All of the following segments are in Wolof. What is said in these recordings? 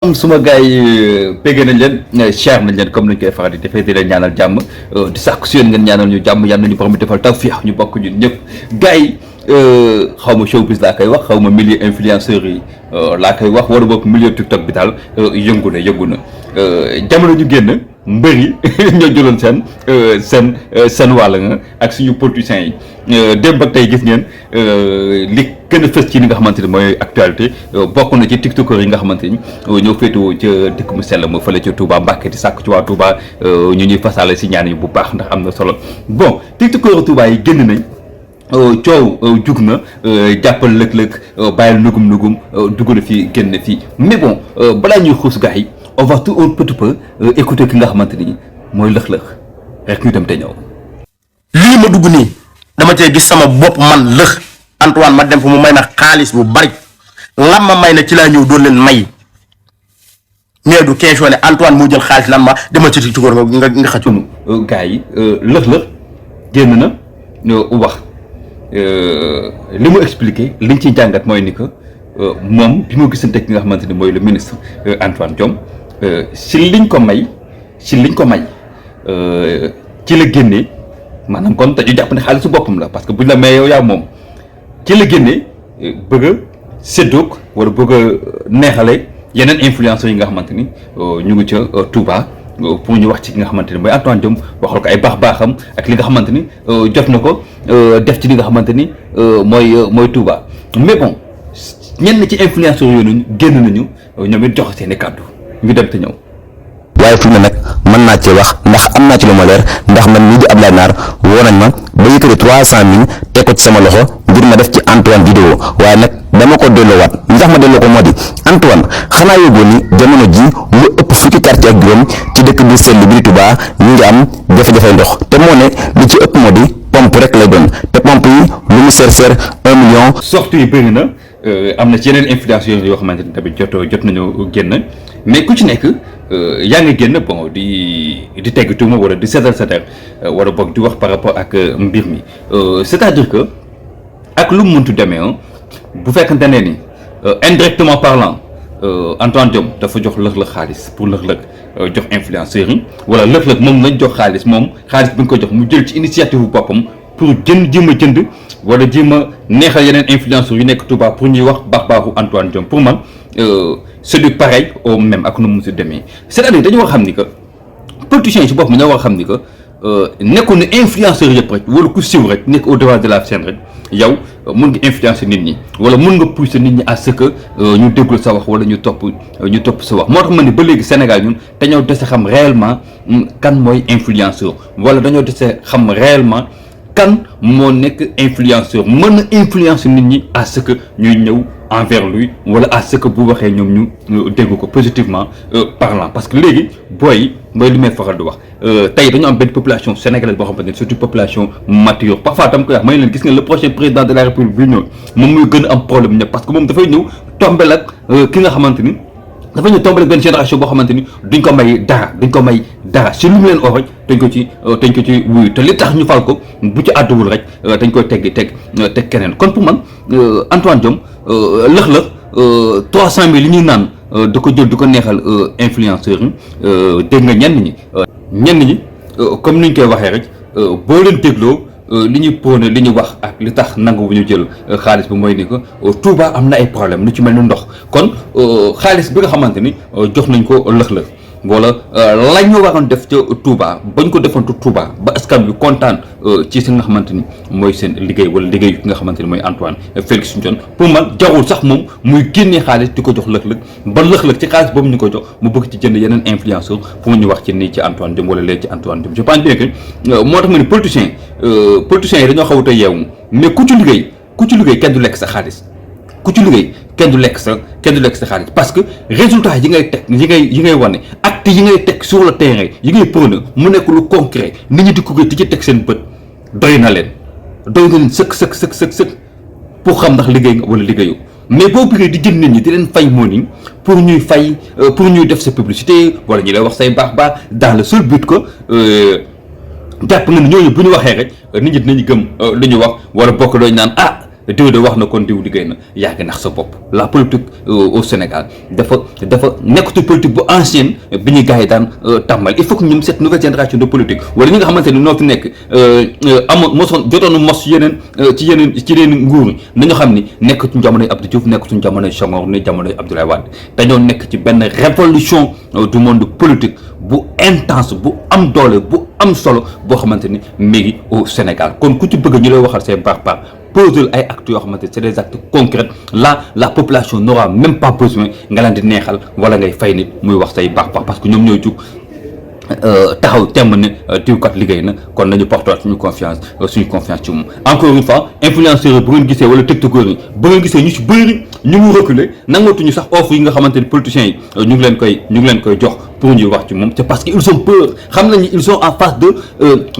suma gars yi pégé nañ leen cher nañ leen comme nañ koy faral di defee di leen ñaanal jàmm di sàkku si yéen ngeen ñaanal ñu jàmm yàlla nañu borom bi defal tawfiix ñu bokk ñun ñëpp gars yi xaw ma showbiz laa koy wax xaw ma milieu influenceurs yi laa koy wax wala boog milieu TikTok bi daal yëngu na jamono ñu génn mbër yi ñoo jëloon seen wàll nga ak suñu politiciens yi démb ak tey gis ngeen li gën a fës ci li nga xamante ni mooy actualité bokk na ci tiktokers yi nga xamante ni ñoo féetewoo ca dëkk mu sell ma fële ca Touba Mbacké di sàkk ci waa Touba ñu ñuy fasaale si ñaan yi bu baax ndax am na solo bon tiktokers Touba yi génn nañ coow jug na jàppal lëg-lëg bàyyil nugum dugg na fii génn na fii mais bon balaa ñuy xuus gars yi on va tout un petit peu écouter ki nga xamante ni mooy lëx-lëx rek ñu dem te ñëw. lii ma dugg nii dama cee gis sama bopp man lëx Antoine ma dem fu mu may ma xaalis bu bari lam ma may na ci laa ñëw doon leen may mais du question ne Antoine moo jël xaalis lan ma dama ci tukóor nga xëccu. gars yi lëx-lëx génn na wax li mu expliqué liñ ci jàngat mooy ni que moom bi mu gisante ki nga xamante ni mooy le ministre Antoine Diome si liñ ko may ci la génnee maanaam kon dañu jàpp ne xaalisu boppam la parce que buñ la may yow yaa moom ci la génnee bëgg a séddoog wala bëgg a neexale yeneen influenceurs yi nga xamante ni ñu ngi ca Touba pour ñu wax ci ki nga xamante ni mooy Antoine Diome waxal ko ay baax-baaxam ak li nga xamante ni jot na ko def ci li nga xamante ni mooy Touba mais bon ñenn ci influenceurs yooyu génn nañu ñoom it jox seen i kàddu ñu dem te ñëw. waaye fi mu ne nag mën naa cee wax ndax am naa ci lu ma leer ndax man mii di Ablaye Naar woo nañ ma ba yëkkati 300 000 teg ko ci sama loxo ngir ma def ci Antoine vidéo waaye nag dama ko delloowaat li tax ma delloo ko moo di Antoine xanaa yóbboo ni jamono ji lu ëpp fukki quartier ak juróom ci dëkk bu sell bi di Touba ñu ngi am jafe-jafe ndox te moo ne li ci ëpp moo di pompe rek lay doon te pompe yi lu mu seer 1 million. sorties yi bëri na am na ci yeneen influenceurs yoo xamante ni tamit jot nañu génn mais ku ci nekk yaa ngi génn bon di tegg tuuma wala di seetal wala boog di wax par rapport ak mbir mi c'est-à-dire que ak lu mu muntu demee bu fekkante ne ni indirectement parlant Antoine Diome dafa jox lëg-lëg xaalis pour lëg-lëg jox influenceurs yi wala lëg-lëg moom lañ jox xaalis bi nga ko jox mu jël ci initiative bu boppam pour jéem a jënd wala jéem a neexal yeneen influenceurs yu nekk Touba pour ñuy wax baax-baaxu Antoine Diome pour man c'est du pareil au même ak nu mu si demee c'est-à-dire dañu war a xam ni que politiciens yi si boppam ñoo war a xam ni que nekkoon na influenceurs yëpp rek wala ku siiw rek nekk au devant de la scène rek yow mun nga influencer nit ñi wala mun nga pousser nit ñi à ce que ñu déglu sa wax wala ñu topp sa wax moo tax ma ne ba léegi Sénégal ñun dañoo dese xam réellement kan mooy influenceur wala dañoo dese xam réellement kan moo nekk influenceur mën na influencer nit ñi à ce que ñuy ñëw envers lui wala à ce que bu waxee ñoom ñu dégg ko positivement parlant parce que léegi booy mooy li may faral di wax tey dañu am benn population sénégalaise boo xamante ne c'est une population mature parfois tam koy wax may leen gis nga le prochain président de la république bi ñëw moom muy gën a am problème ñëpp parce que moom dafay ñëw tombel ak ki nga xamante ni dafa ñëw tombé benn génération boo xamante ni duñ ko may dara si lu mu leen oo rek dañ ko ci wuyu te li tax ñu fal ko bu ci àdduwul rek dañ koy teg keneen kon pour man Antoine Diome lëx-lëx 300 000 li ñuy naan da ko jël di ko neexal influenceurs yi dégg nga ñenn ñi comme ni ñu koy waxee rek boo leen dégloo li ñuy prôné li ñu wax ak li tax nangu bu ñu jël xaalis bi mooy ni que Touba am na ay problème lu ci mel ni ndox kon xaalis bi nga xamante ni jox nañ ko lëx-lëx wala lañ ñu waroon def ca Touba bañ ko defantu Touba ba askan bi kontaan ci si nga xamante ni mooy seen liggéey wala liggéey ki nga xamante ni mooy Antoine Félix Diome pour man jarul sax moom muy génnee xaalis di ko jox lëx-lëg ba lëx-lëg ci xaalis boobu ñu ko jox mu bëgg ci jënd yeneen influenceur pour ñu wax ci nii ci Antoine Diome wala léegi ci Antoine Diome je pense bien que moo tax ma ne politiciens yi dañoo xawut a yeewu mais ku ci liggéey kenn du lekk sa xaalis ku ci liggéey kenn du lekk sa xaalis parce que résultat yi ngay teg yi ngay wane acte yi ngay teg sur le terrain yi ngay prôné mu nekk lu concret nit ñi di ko di ci teg seen bët doy na leen sëkk pour xam ndax liggéey nga wala liggéeyu mais boo bëggee di jël nit ñi di leen fay morning pour ñuy def sa publicité wala ñu lay wax say baax dans le seul but que jàpp nga ne ñooñu bu ñu waxee rek nit ñi dinañu gëm lu ñu wax wala bokk dooñu naan diw de wax na kon diw liggéey na yaa ngi nax sa bopp. La politique au Sénégal dafa nekkatu politique bu ancienne bi ñu gars yi daan tàmbal. Il faut que ñoom cette nouvelle génération de politique wala ñi nga xamante ni noo fi nekk jotoon mos ci yeneen nguur yi nañu xam ni nekk ci jamonoy Abdou Diouf nekk ci jamonoy Senghor ni jamonoy Abdoulaye Wade dañoo nekk ci benn révolution du monde politique bu intense bu am doole bu am solo boo xamante ni mi ngi au Sénégal kon ku ci bëgg ñu lay waxal say baax poser ay actes yoo xamante c'est des actes concrets là la population n'aura même pas besoin nga leen di neexal wala ngay fay nit muy wax say baax parce que ñoom ñooy jug taxaw temm ne diwkat liggéey na kon nañu porter suñu confiance ci moom. Encore une fois influenceurs yi bu ngeen gisee wala tiktokers yi bu ngeen gisee ñu ci bëri ñu ngi reculer nangatuñu sax offre yi nga xamante ni politiciens yi ñu ngi leen koy jox pour ñuy wax ci moom c'est parce que ils ont peur xam nañu ils sont en face de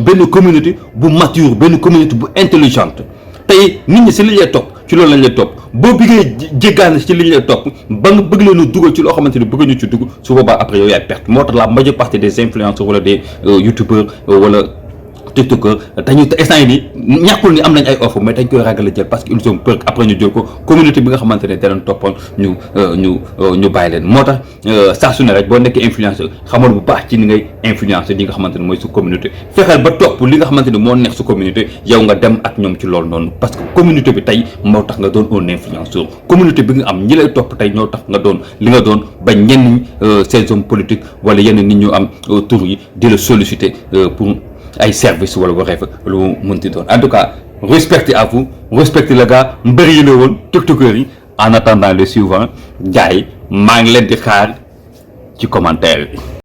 benn communauté bu mature benn communauté bu intelligente tey nit ñi ci li lay topp ci loolu lañ lay topp boo bëggee jéggaane ci li ñu lay topp ba nga bëgg leen a dugal ci loo xamante ni bëgg ñu ci dugg su boobaa après yow yaay perte moo tax la majeure partie des influenceurs wala des youtubeurs wala tiktokers dañu instant yi nii ñàkkul ni am nañ ay offre mais dañ koy ragal a jël parce que ils ont peur après ñu jël ko communauté bi nga xamante ne da leen toppoon ñu bàyyi leen moo tax saa su ne rek boo nekkee influenceur xamal bu baax ci ni ngay influencer li nga xamante ne mooy su communauté fexeel ba topp li nga xamante ne moo nekk su communauté yow nga dem ak ñoom ci loolu noonu parce que communauté bi tey moo tax nga doon un influenceur communauté bi nga am ñi lay topp tey ñoo tax nga doon li nga doon ba ñenn ñi ces hommes politiques wala yenn nit ñu am tur yi di la solliciter pour ay service wala waxee fa lu mënti doon en tout cas respectez à vous respectez le gars mbëri yi la woon tiktokers yi en attendant le suivant gars yi maa ngi leen di xaar ci commentaire yi